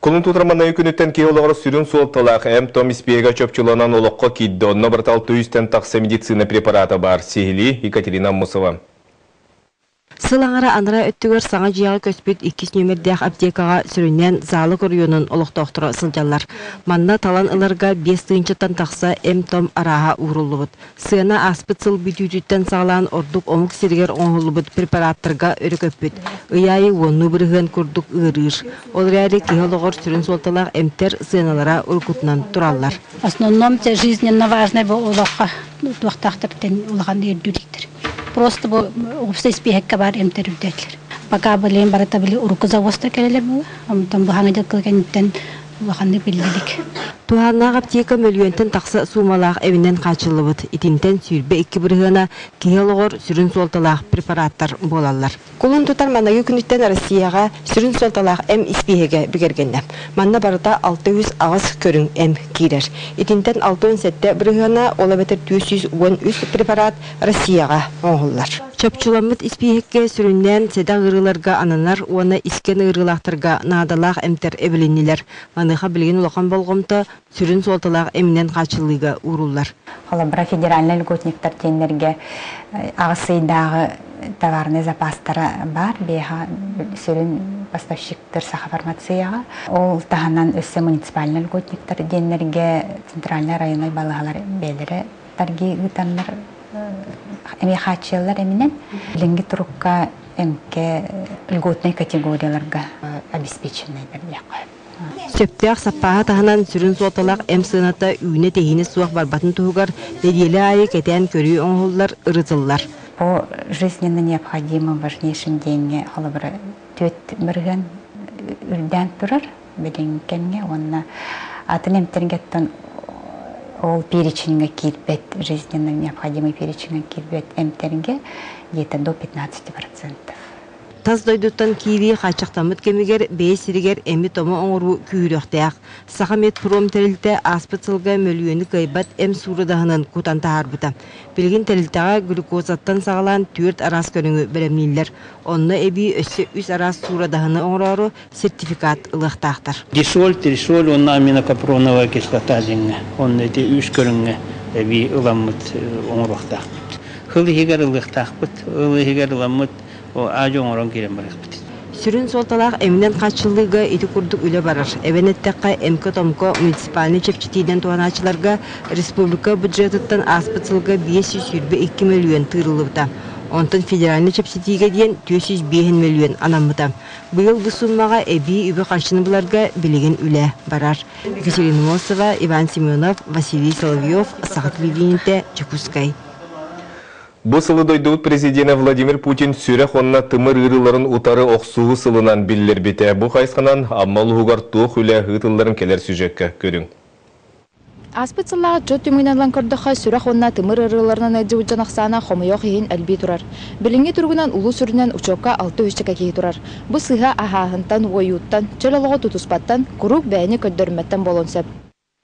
Кулун тутар маҥнайгы күнүттэн киһи олоҕор сүрүн суолталаах эм-том испииһэгэ чопчуланан олоххо киирдэ. Онно барыта 600-тэн тахса медицина препарата баар. Сиһилии Екатерина Аммосова. Сыл аҥара анараа өттүгэр саҥа дьиэҕэ көспүт иккис нүөмэрдээх аптекаҕа сүрүннээн Заалык оройуонун олохтоохторо сылдьаллар. Манна талан ыларга 5 тыһыынчаттан тахса эм-том арааһа ууруллубут. Сыана ааспыт сыл бүтүүтүттэн саҕалаан ордук омук сиригэр оҥоһуллубут препараттарга өрө көппүт. Ый аайы 10% курдук ыарыыр. Ол эрээри киһи олоҕор сүрүн суолталаах эмтэр сыаналара уруккутунан тураллар. В основном жизненно важный бу олоххо туохтаахтартан улахан үрдүүлүктэр. Просто бу уопсай испииһэккэ баар эмтэр үрдээтилэр. Пока билигин барыта били урукку завозтар кэлэлэр буолла. Онтон бу хаҥа дьыл кэнниттэн улаханнык биллилик. Туһааннаах аптека мөлүйүөнтэн тахса суумалаах эбинэн хааччыллыбыт. Итинтэн 22 бырыһыана киһи олоҕор сүрүн суолталаах препараттар буолаллар. Кулун тутар маҥнайгы күнүттэн Россияҕа сүрүн суолталаах эм испииһэгэ бигэргэннэ. Манна барыта 608 көрүҥ эм киирэр. Итинтэн 67 бырыһыана, ол эбэтэр 413 препарат Россияҕа оҥоһуллар. Чопчуламмыт испииһэккэ сүрүннээн сэдэх ыарыыларга ананар уонна искэн ыарыылаахтарга наадалаах эмтэр эбилиннилэр. Маныаха билигин улахан болҕомто сүрүн суолталаах эминэн хааччыллыыга ууруллар. Холобура, федеральнай льготниктар диэннэргэ аҕыс ыйдааҕы товарнай запастара баар, биэһэ сүрүн поставщиктар Сахафармацияҕа. Ол таһынан өссө муниципальнай льготниктар диэннэргэ центральнай районнай балыыһалар бэйэлэрэ торги ыытаннар эмиэ хааччыйаллар эминэн. Билиҥҥи турукка эмкэ льготнай категорияларга обеспеченныйдар диэххэ. Сөптөөх саппааһы таһынан сүрүн суолталаах эм сыаната үүнэ-тэһиинэ суох барбатын туһугар нэдиэлэ аайы кэтээн көрүү оҥоһуллар, ырытыллар. По жизненно необходимым важнейшим диэҥҥэ холобура 4% үрдээн турар билиҥҥи кэмҥэ уонна атын эмтэргэттэн ол переченьҥэ киирбэт жизненно необходимый переченьҥэ киирбэт эмтэргэ где-то до 15%. Тас дойдуттан киирии хааччахтаммыт кэмигэр бэйэ сиригэр эми-тому оҥоруу күүһүрүөхтээх. Сахамедпром тэрилтэ ааспыт сылга мөлүйүөнү кыайбат эм суурадаһынын кутан таһаарбыта. Билигин тэрилтэҕэ глюкозаттан саҕалаан түөрт араас көрүҥү бэлэмнииллэр. Онно эбии өссө үс араас суурадаһыны оҥороору сертификат ылыахтаахтар. Дисоль, трисоль уонна аминокапроновая кислота диэҥҥэ онно ити үс көрүҥҥэ эбии ыламмыт оҥоруохтаахпыт. Сыл иһигэр ылыахтаахпыт. Ыл иһигэр ыламмыт аадьы оҥорон киирэн барыахпыт. Сүрүн суолталаах эминэн хааччыллыыга ити курдук үлэ барар. Эбэн эттэххэ, эмкэ-томко муниципальнай чэпчэтиинэн туһанааччыларга республика бюджетыттан ааспыт сылга 522 мөлүйүөн тыырыллыбыта. Онтон федеральнай чэпчэтиигэ диэн 405 мөлүйүөн анаммыта. Быйыл бу суммаҕа эбии үбү-харчыны буларга билигин үлэ барар. Екатерина Мосова, Иван Семенов, Василий Соловьев, Саха телевидениетэ, Дьокуускай. Бу сылы дойдубут президенэ Владимир Путин сүрэх уонна тымыр ыарыыларын утары охсуһуу сылынан биллэрбитэ. Бу хайысханан Амма улууһугар туох үлэ ыытылларын кэлэр сюжекка көрүҥ. Ааспыт сыллааҕы отчуот түмүгүнэн ылан көрдөххө, сүрэх уонна тымыр ыарыыларынан ыалдьыбыт дьон ахсаана хомойуох иһин элбии турар. Билиҥҥи туругунан улуус үрдүнэн учуокка 6 үсчэкэ киһи турар. Бу сыыһа аһааһынтан, уойууттан, чөл олоҕу тутуспаттан, куруук бэйэни көрдөрүммэттэн буолуон сөп.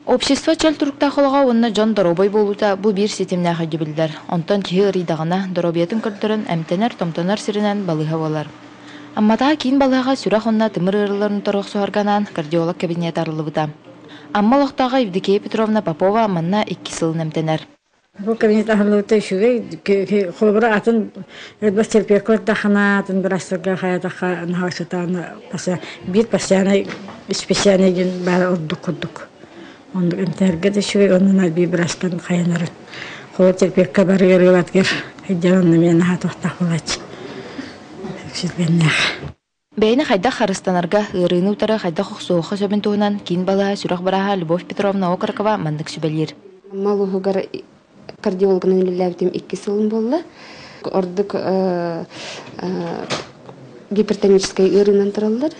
Общество чөл туруктаах олоҕо уонна дьон доруобай буолуута бу биир ситимнээх өйдөбүллэр. Онтон киһи ыарыйдаҕына, доруобуйатын көрдөрөн, эмтэнэр-томтонор сиринэн балыыһа буолар. Амматааҕы киин балыыһаҕа сүрэх уонна тымыр ыарыыларын утары охсуһарга анаан кардиолог кабинета арыллыбыта. Амма олохтооҕо Евдокия Петровна Попова манна икки сылын эмтэнэр. Бу кабинет аһыллыбыта үчүгэй. Холобура атын элбэх терапевка бардаххына, атын быраастарга хайатахха наһаа биир постоянный специальный диэн баара ордук курдук. Оннук эмтэнэргэ да үчүгэй, оннун биир быраастан хайанарын. Холобур терапевка барыгар ыалатыгар сылдьан онно эмиэ наһаа туохтаах буолааччы. Сүргэннээх. Бэйэни хайдах харыстанарга, ыарыыны утары хайдах охсуохха сөбүн туһунан киин балыыһа сүрэх бырааһа Любовь Петровна Окорокова маннык сүбэлиир. Амма улууһугар кардиологынан үлэлээбитим икки сылым буолла. Ордук гипертоническай ыарыынан тураллар.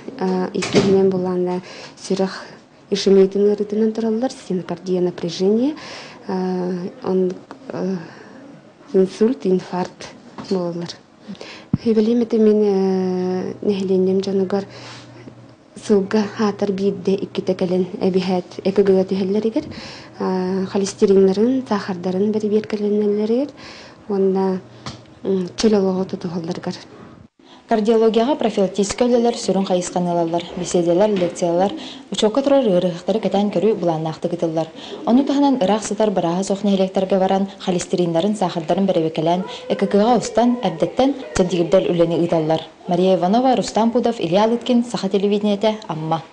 Иккиһинэн булаана сүрэх ишемиятын ыарыытынан тураллар, стенокардия напряжение, инсульт, инфаркт буолаллар. Сүбэлиэм этэ мин нэһилиэнньэм дьонугар сылга хаатар биирдэ иккитэ кэлэн эбиһээт ЭКГ түһэллэригэр, холестериннарын, саахардарын бэрэбиэркэлэнэллэригэр уонна чөл олоҕу тутуһалларыгар. Кардиологияҕа профилактическай үлэлэр сүрүн хайысханы ылаллар. Беседалар, лекциялар, учуокка турар ыарыһахтары кэтээн көрүү былааннаахтык ыытыллар. Ону таһынан ыраах сытар бырааһа суох нэһилиэктэргэ баран холестериннарын, саахардарын бэрэбиэркэлээн, ЭКГ-ҕа устан, эрдэттэн чэбдигирдэр үлэни ыыталлар. Мария Иванова, Рустам Пудов, Илья Лыткин, Саха телевидениетэ, Амма.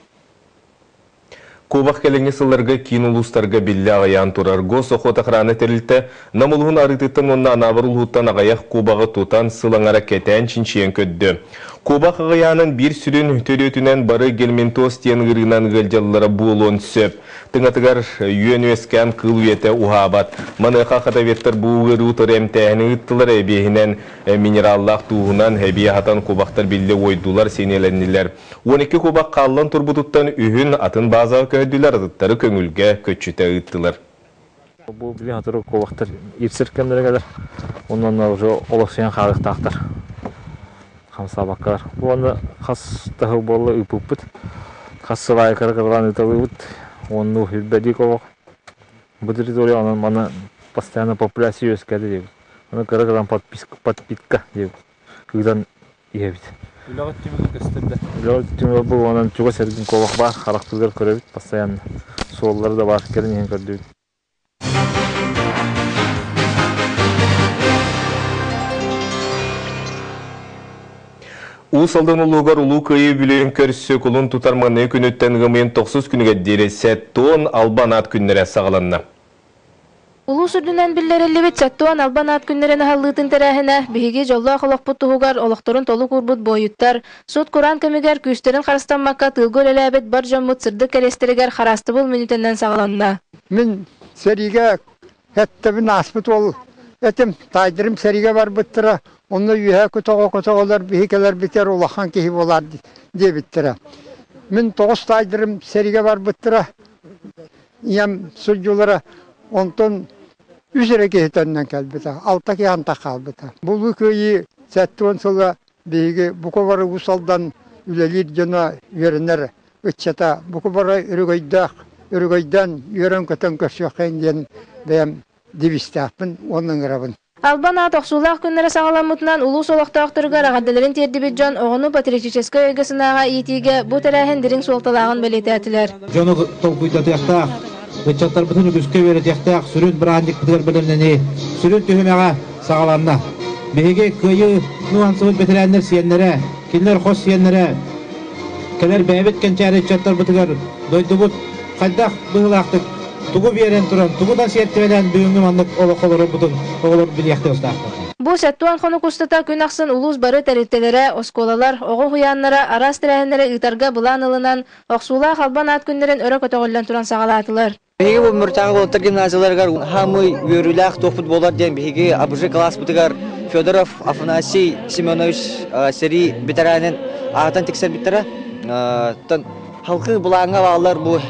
Куобах кэлиҥҥи сылларга киин улуустарга биллэ аҕыйаан турар. Госохотохрана тэрилтэ Нам улууһун арыытыттан уонна Анаабыр улууһуттан аҕыйах куобаҕы тутан сыл аҥара кэтээн чинчийэн көрдө. Куобах аҕыйаанын биир сүрүн төрүөтүнэн бары гельминтоз диэн ыарыынан ыалдьаллара буолуон сөп. Тыҥатыгар үөн үөскээн кыыл үйэтэ уһаабат. Маныаха хатоведтар бу ыарыы утары эмтээһини ыыттылар, эбиэһинэн минераллаах тууһунан эбии аһатан куобахтар биллэ уойдулар, сэниэлэннилэр. 12 куобах хааллан турбутуттан үһүн атын баазаҕа көһөрдүлэр, атыттары көҥүлгэ көччүтэ ыыттылар. Бу билигин сотору куобахтар ирсэр кэмнэрэ кэлэр. Онон уже олохсуйан хаалыахтаахтар. Хамсаабаккалар. Бу уонна хас да сыл буолла ыыппыппыт. Хас сыл аайы кыра-кыралаан ыыталыыбыт. Уонну үрбэдии куобах. Бу территория онон маны постоянно популяция үөскээтэ диэбит. Ону кыра-кыралаан подпитка диэбит. Ыытан иһэбит. Үлэҕит түмүгэ көстөр да? Үлэҕит түмүгэ бу онон чугас эргин куобах баар, харахпытыгар көрөбүт постоянно. Суоллары да баар, кэлин иһэн көрдүбүт. Уус Алдан улууһугар Улуу Кыайыы үбүлүөйүн көрсө кулун тутар маҥнайгы күнүттэн ыам ыйын тохсус күнүгэр диэри Сэттуон албан аат күннэрэ саҕаланна. Улуус үрдүнэн биллэриллибит Сэттуон албан аат күннэрин аһыллыытын тэрээһинэ биһиги дьоллоох олохпут туһугар олохторун толук уурбут буойуттар, сут-кураан кэмигэр күүстэрин харыстаммакка тыылга үлэлээбит бар дьоммут сырдык кэриэстэригэр хараастыбыл мүнүүтэнэн саҕаланна. Мин сэриигэ эттэбин ааспыт уол этим, таайдарым сэриигэ барбыттара, онно үөһэ көтөҕө-көтөҕөлөр биһи кэлэрбитигэр улахан киһи буолаар диэбиттэрэ. Мин тоҕус таайдарым сэриигэ барбыттара, Ийэм сурдьулара онтон үс эрэ киһи төннөн кэлбитэ, алта киһи антах хаалбыта. Булуу Кыайыы 70 сыла биһиги бука бары Уус Алдан үлэлиир дьоно үөрэнэр ыччата бука бары өрөгөйдөөх, өрөгөйдөөн үөрэн-көтөн көрсүөххэйин диэн бэйэм девизтээхпин уонна ыҥырабын. Албан аат охсуулаах күннэрэ саҕаламмытынан улуус олохтоохторугар эҕэрдэлэрин тиэрдибит дьон оҕону патриотическай өйгө-санааҕа иитиигэ бу тэрээһин дириҥ суолталааҕын бэлиэтээтилэр. Дьону толкуйдатыахтаах, ыччаттарбытын үгүскэ үөрэтиэхтээх сүрүн бырааһынньыкпытыгар бэлэмнэнии сүрүн түһүмэҕэ саҕаланна. Биһиги Кыайыы нуансыбыт бэтэрээннэр сиэннэрэ, кинилэр хос сиэннэрэ кэлэр бэйэбит кэнчээри ыччаттарбытыгар дойдубут хайдах быһыылаахтык тугу биэрэн туран, тугунан сиэртибэлээн бүгүҥҥү маннык олоххо олорорбутун оҕолор билиэхтэ тустаахтар. Бу 70 хонук устата күн ахсын улуус бары тэрилтэлэрэ, оскуолалар, оҕо уһуйааннара араас тэрээһиннэри ыытарга былаан ылынан, охсуулаах албан аат күннэрин өрө көтөҕүллэн туран саҕалаатылар. Биһиги бу Муртааҕы уолаттар гимназияларыгар хаамыы үөрүүлээх туохпут буолар диэн биһиги АБЖ кылааспытыгар Федоров Афанасий Семенович сэрии бэтэрээнин аатан тиксэрбиттэрэ. Халкы былааҥҥа бааллар бу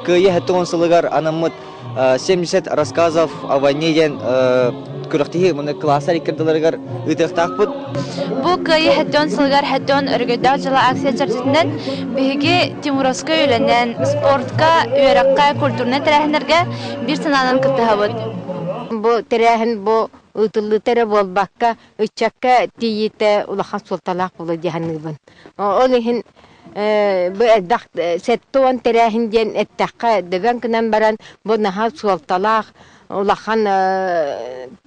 Кыайыы 70 сылыгар анаммыт 70 рассказов о войне диэн күрэхтэһии муну кылаастар иккирдилэригэр ыытыахтаахпыт. Бу Кыайыы 70 сылыгар 70 өрөгөйдөөх дьыла акция чэрчитинэн биһиги Тимуровскай үлэнэн спортка, үөрэххэ, культурнай тэрээһиннэргэ биир санаанан кыттыһабыт. Бу тэрээһин бу ыытыллыыта эрэ буолбакка, ыччакка тиийиитэ улахан суолталаах буолуо дии саныыбын. Ол иһин бу элбэх 70 тэрээһин диэн эттэххэ дөбөҥ гынан баран бу наһаа суолталаах улахан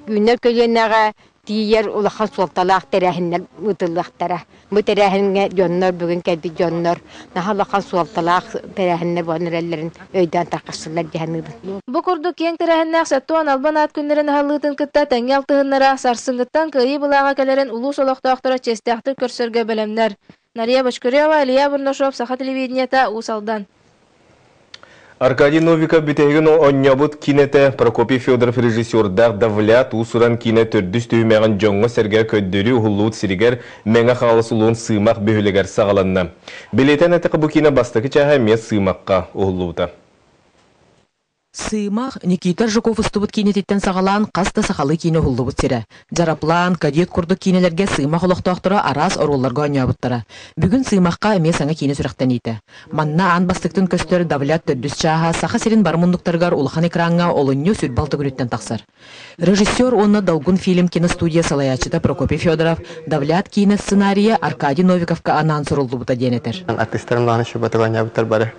үүнэр көлүөнэҕэ тиийэр улахан суолталаах тэрээһиннэр ыытыллыахтара. Бу тэрээһиҥҥэ дьоннор бүгүн кэлбит дьоннор наһаа улахан суолталаах тэрээһиннэр буолан эрэллэрин өйдөөн тарҕастылар дии саныыбын. Бу курдук киэҥ тэрээһиннээх 70 албан аат күннэрин аһыллыытын кытта тэҥҥэ алтыһыннара сарсыҥҥыттан Кыайыы былааҕа кэлэрин улуус олохтоохторо чиэстээхтик көрсөргө бэлэмнэр. Нария Бочкарева, Илья Бурнашов, Саха телевидениета, Уус Алдан. Аркадий Новиков бүтэһигин оонньообут киинэтэ Прокопий Федоров режиссердаах «Давлят» уус-уран киинэ төрдүс түһүмэҕин дьоҥҥо-сэргэҕэ көрдөрүү уһуллубут сиригэр Мэҥэ Хаҥалас улууһун Сыымах бөһүөлэгэр саҕаланна. Бэлиэтээн эттэххэ, бу киинэ бастакы чааһа эмиэ Сыымахха уһуллубута. Сыымах Никита Жуков устубут киинэтиттэн саҕалаан хас да сахалыы киинэ уһуллубут сирэ. Дьараплаан, Кадет курдук киинэлэргэ Сыымах олохтоохторо араас оруолларга оонньообуттара. Бүгүн Сыымахха эмиэ саҥа киинэ сүрэхтэниитэ. Манна аан бастыктын көстөр Давлят төрдүс чааһа Саха сирин бары муннуктарыгар улахан экраҥҥа олунньу 26 күнүттэн тахсар. Режиссер уонна Долгун фильм киностудия салайааччыта Прокопий Федоров Давлят киинэ сценарийа Аркадий Новиковка анаан суруллубута диэн этэр. Артистарым даҕаны шубатыга оонньообуттар бары.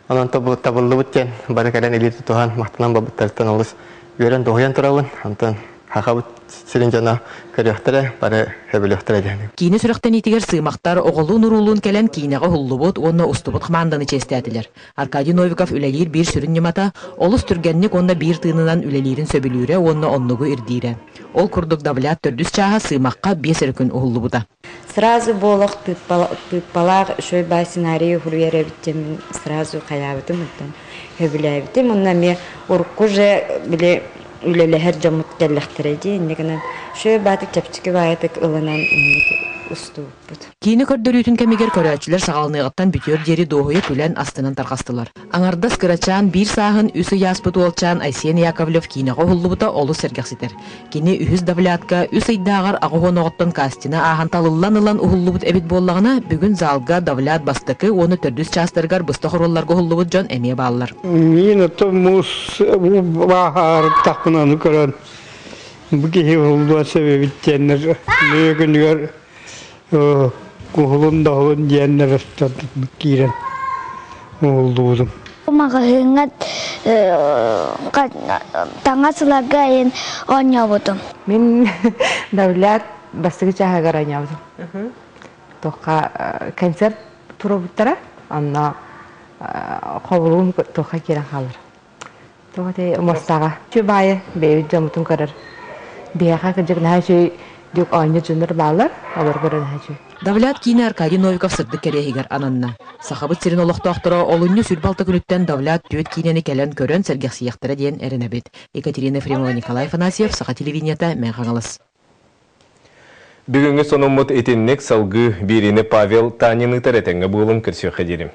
Онон табыллыбыт диэн бары кэлэн илии тутуһан махтанан барбыттарыттан олус үөрэн дуоһуйан турабын. Онтон Хахабыт сирин дьоно көрүөхтэрэ, бары сөбүлүөхтэрэ диэн. Киинэ сүрэхтэниитигэр сыымахтар оҕолуун-уруулуун кэлэн киинэҕэ уһуллубут уонна устубут хамаанданы чиэстээтилэр. Аркадий Новиков үлэлиир биир сүрүн ньымата олус түргэнник уонна биир тыынынан үлэлиирин сөбүлүүрэ уонна оннугу ирдиирэ. Ол курдук Давлят төрдүс чааһа Сыымахха биэс эрэ күн уһуллубута. Сразу буолах тыыппалаах үчүгэй баай сценарийы суруйар эбит диэн сразу хайаабытым оттон сөбүлээбитим. Онно эмиэ урукку же били үлэлэһэр дьоммут кэллэхтэрэ дии инньэ гынан үчүгэй баатык чэпчэки баайытык ылынан инник устубуппут. Киинэ көрдөрүүтүн кэмигэр көрөөччүлэр саҕаланыаҕыттан бүтүөр диэри дуоһуйа күлэн, астынан тарҕастылар. Аҥардас кырачаан биир сааһын үс ый ааспыт уолчаан Айсен Яковлев киинэҕэ уһуллубута олус сэргэхситэр. Кини үһүс Давлятка үс ыйдааҕар аҕыс оҕоттон кастина ааһан талыллан ылан уһуллубут эбит буоллаҕына, бүгүн залга Давлят бастакы уонна төрдүс чаастарыгар быстах оруолларга уһуллубут дьон эмиэ бааллар. Мин ото муус уу бааһаарыттахпын аны көрөн бу киһи уһуллуон сөп эбит диэннэр күнүгэр уһулун да уһулун диэннэр киирэн уһуллубутум. Маҕаһыыҥҥа таҥас ыларга айан оонньообутум. Мин Давлят бастакы чааһыгар оонньообутум. Туохха концерт туруорбуттара, онно хобулугум туохха киирэн хаалар. Тоҕо этэй муостаҕа. Үчүгэй баайы бэйэбит дьоммутун көрөр. Биһиэхэ кырдьык наһаа үчүгэй дьук оонньуу дьоннор бааллар, олору көрөр наһаа үчүгэй. Давлят киинэ Аркадий Новиков сырдык кэриэһигэр ананна. Сахабыт сирин олохтоохторо олунньу 26 күнүттэн Давлят түөрт киинэни кэлэн көрөн сэргэхсийиэхтэрэ диэн эрэнэбит. Екатерина Ефремова, Николай Афанасьев, Саха телевидениета, Мэҥэ Хаҥалас. Бүгүҥҥү сонуммут итинник салгыы биэриини Павел Танин ыытар этэҥҥэ буолуҥ көрсүөххэ диэри.